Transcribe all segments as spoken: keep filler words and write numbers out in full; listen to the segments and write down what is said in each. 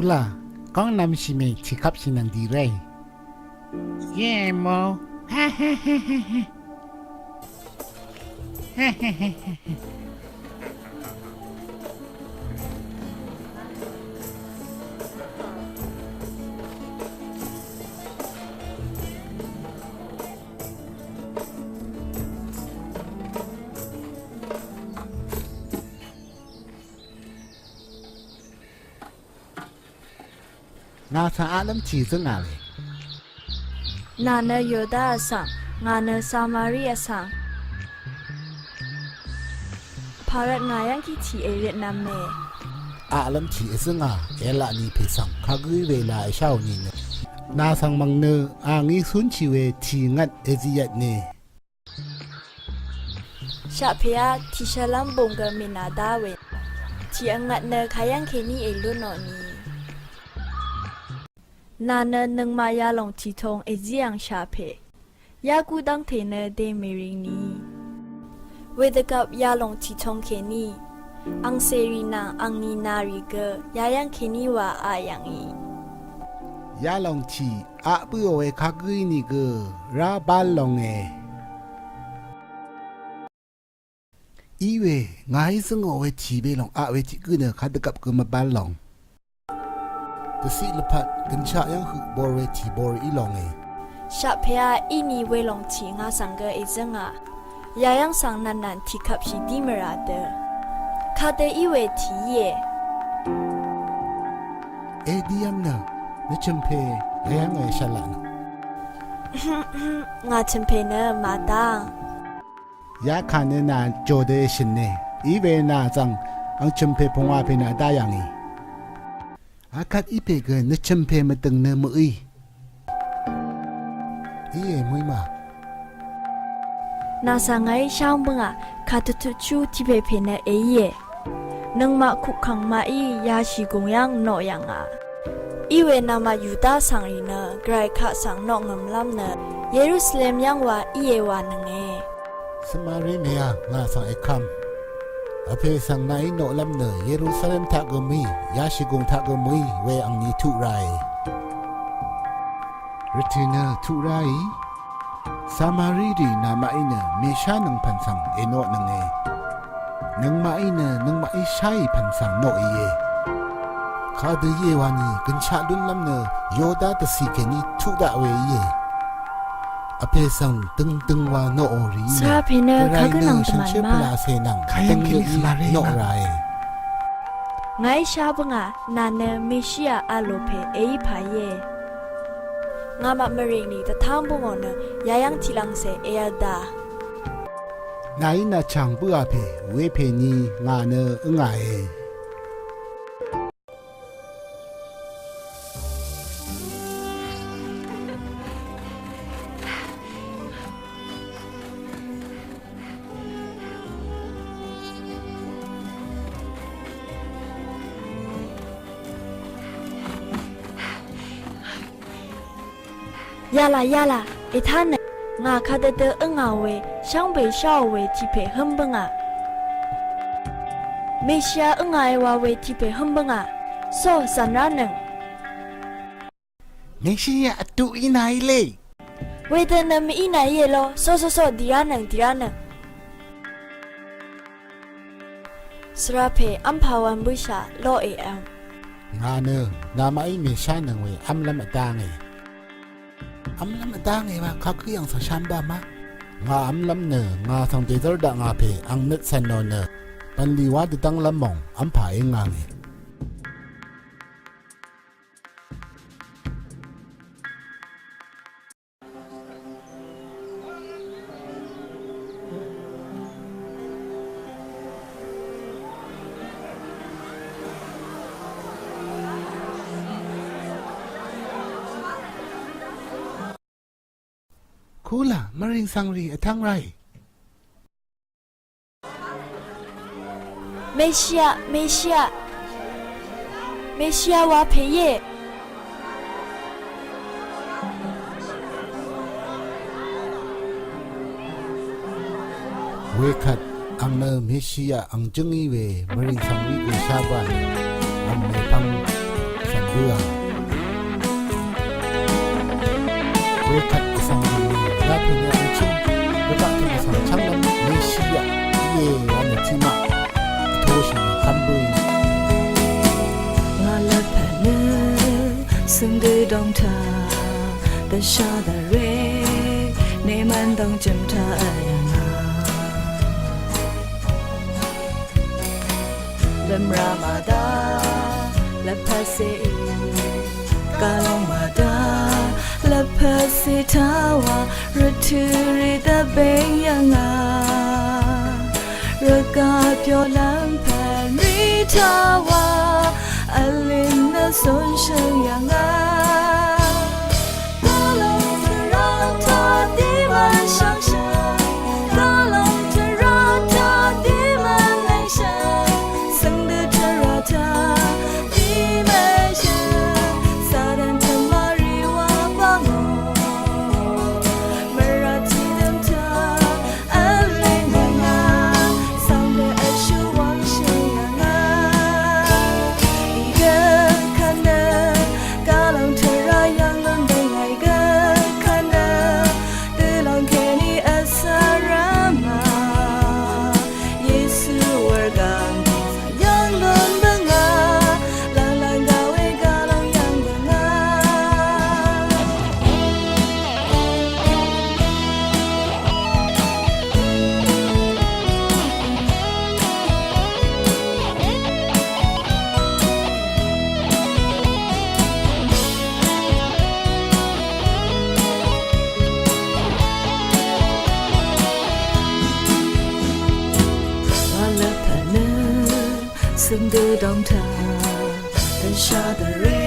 Kula, góng nv̄m shì mè tìkvp shì nvng dì ráì. Yemo. Ngà svng aqlv́m tì zǿngà we. Nà nø Yoda vsvng, ngà nø Samari vsvng. Pàrvt ngà yv́ngkí tì èritnv̄me. Aqlv́m tì èzǿngà, èv̄laq nì pè svng kagǿí we la èsháò nìnø. Nà svng mv̀ng nø, a ngí cúnshì we tì ngvt èziyvtne. Shaqpè á tì shvlv́m bùng gø mìnà dá we. Tì vngvt nø kayv́ng kèní èlúnò ni. Nà nø nøngmaq yalòng tì tong èzí ang shaqpè. Yá gú dv́ngte nø dèmèrìng ni. Wedvgvp yalòng tì tong kèní. Angcèrì nvng angni nàrì gø yayv́ng kèní wa aq yv̀ngì. Yalòng tì aq bǿò we kagǿí nìgø rá bál longe. Iwe, ngàí zǿngò we tì we lòng aq we tiq gǿ nø kadvgvp gø mvbál lòng. Dvciq lvpat gønshaq yv́ng høq bor we tì bor í longe. Shaqpè á íni welòng tì ngà svng gø èzǿngà. Yayv́ng svng nv̀nnv̀n tìkvpshì dí mvrà dø. Kadø í we tì íe. Ediyv́ng nø, nø chø̀mpè, yayv́ng èshvlaq nø. Ngà chø̀mpè nø màdá. Yakà nø nà jòdø èshø̀ne. Iwe nà zvng ang chø̀mpè pungwà pè nà dá yàngì. Akvt í pè gø nø chø̀mpè mvdø̀ng nø mø̀í. Íe mø̀í mà. Nà svng ngàí sháng bǿngà, kàtutut shú tiq pè pè nø èíe. Nøngmaq kukv̀ng maqí yashìgùng yv́ng noq yv̀ngà. Iwe namaq Yuda svng rì nø, Gvray kaq svng noqngø̀mlv́m nø, Yerusalem yv́ng wa íe wa nønge. Samari mèá ngà svng èkvm. Vpè svng nàí noqlv́m nø, Yerusalem taq gø mø̀í, yashìgùng taq gø mø̀í, we angni tuq ràe. Rvtø̀ nø tuq ráì. Samari rì namaqí nø mèshánøng pv̀n svng ènoqnønge. Nøngmaqí nø nøngmaqí sháì pv̀n svng noqìe. Kadø íe wani gønshaq lúnlv́m nø Yoda dvcì kèní tuq daq we íe. Vpè svng døngdøng wa noqò rìí nø. Svra pè nø Gvray kagǿ nø nvng dvmàl shànshér ma. Pvlacè nvng kayv́ng døngdøng kèní í svmaré noq ma. Ràe. Ngàí shá bǿngà, nà nø Meshia a lò pè èí pà íe. Ngàmaq mvrìng nì dvtáng bǿngò nø yayv́ng tiqlv̀ngcè èv̄l dà. Nàí nàchàng bǿà pè wepè ni ngà nø ǿngàe. Yalà, yalà, ètánøng. Ngà kadødø ǿngà we, shvngbe sháò we tiq pè hǿm bǿngà. Meshia ǿngà e wa we tiq pè hǿm bǿngà. Só, zv̀n ránøng. Meshia vtuq í nàí lé. Wedø nø mv-í nàí èló, só só só, dì ránøng, dì ránøng. Svra pè v́mpà wv̄m bǿshà ló èv̄m. Ngà nø, namaqí mèshánøng we v́mlv́m vdánge. V́mlv́m vdánge wa kagǿ yv̀ng svng shambá ma. Ngà v́mlv́m nø, ngà svng dèzv́r daq ngà pè ang nøt cv̀n nò nø. Bv̀nlì wá dvdv́nglv́m mòng, v́mpà í ngànge. Kula, mvrìng svng rì vtv́ng ráì. Meshia, Meshia. Meshia wa pè íe. Wekvt ang nø Meshia ang jǿngí we mvrìng svng rì gø shá bá. Ang mèpvng svng Bøà. Wekvt vsvng rì yà pè nø vchøng. Wekvt tø vsvng chvngnvm Meshià íe wa nø tiqmaq vtoshì nø kv́m bøì. Ngà lvpat nø søng dø dòng taq dvsha dvre nemvn dòng jø̀m taq vl yà ngà. Lvmrà màdá lvpat seq í, gàlòng màdá lvpat seq taq wa rvtø̀ rì dvbeng yà ngà. Rvgaq pyo lvmpv̀n rì taq wa vlin nø cúnshøng yà ngà. Gàlòng tvrà taq dì mvn shvngshøng. Gàlòng tvrà taq dì mvn lèngshøng. Søng dø tvrà taq dì mvn shøng. Satan taq mvrì wa bvngò. Mvrà tiqdøm taq vleng wa ngà. Sàng dø vshu wvng shøng yà ngà. Í gø kvt nø gàlòng tvrà yv̀ng lún dø ngà í gø kvt nø. Dø lòng kèní vsvra mà. Yesu wur gv̀ng yv̀ng lún dø ngà. Lv̀ng lv̀ng gà we gàlòng yv̀ng dø ngà. Wa lvpat nø søng dø dòng taq dvsha dvre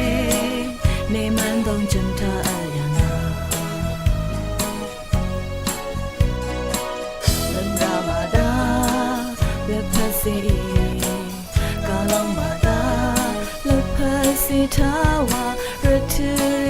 nemvn dòng jø̀m taq vl yà ngà. Lvmrà màdá lvpat seq í, gàlòng màdá lvpat seq taq wa rvtø̀